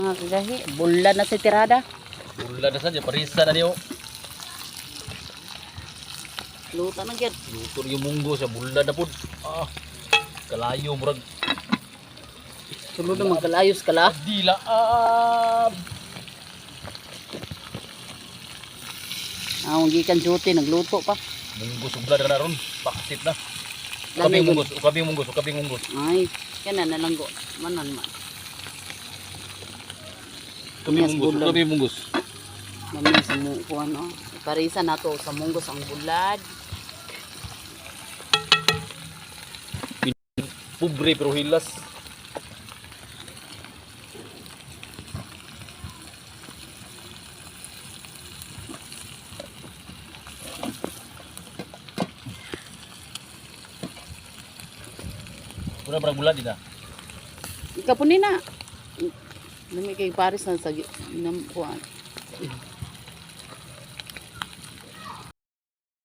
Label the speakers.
Speaker 1: Mga kagahi, bulan na si tirada.
Speaker 2: Wala na sa parisa na niyo.
Speaker 1: Luta na gyud.
Speaker 2: Luto yung munggo sa bulad na pud. Ah. Kalayo murag
Speaker 1: Sulod na magkalayos kala.
Speaker 2: dila ah.
Speaker 1: Ang gikan duty nagluto pa.
Speaker 2: Munggo subla na ron. Paksit na.
Speaker 1: Lamig
Speaker 2: Ukabing munggos, ukabing munggos, ukabing munggos.
Speaker 1: Ay, kana na lang go. Manan man.
Speaker 2: Ukabing
Speaker 1: Yes,
Speaker 2: munggos,
Speaker 1: bulad.
Speaker 2: ukabing munggos.
Speaker 1: Mami sa mo kuan oh. Parisa nato sa munggos ang bulad.
Speaker 2: Pobre pero hilas. Pura parang bulad din ah.
Speaker 1: Ikaw po nina. Lami kay Paris na sa nam kuan.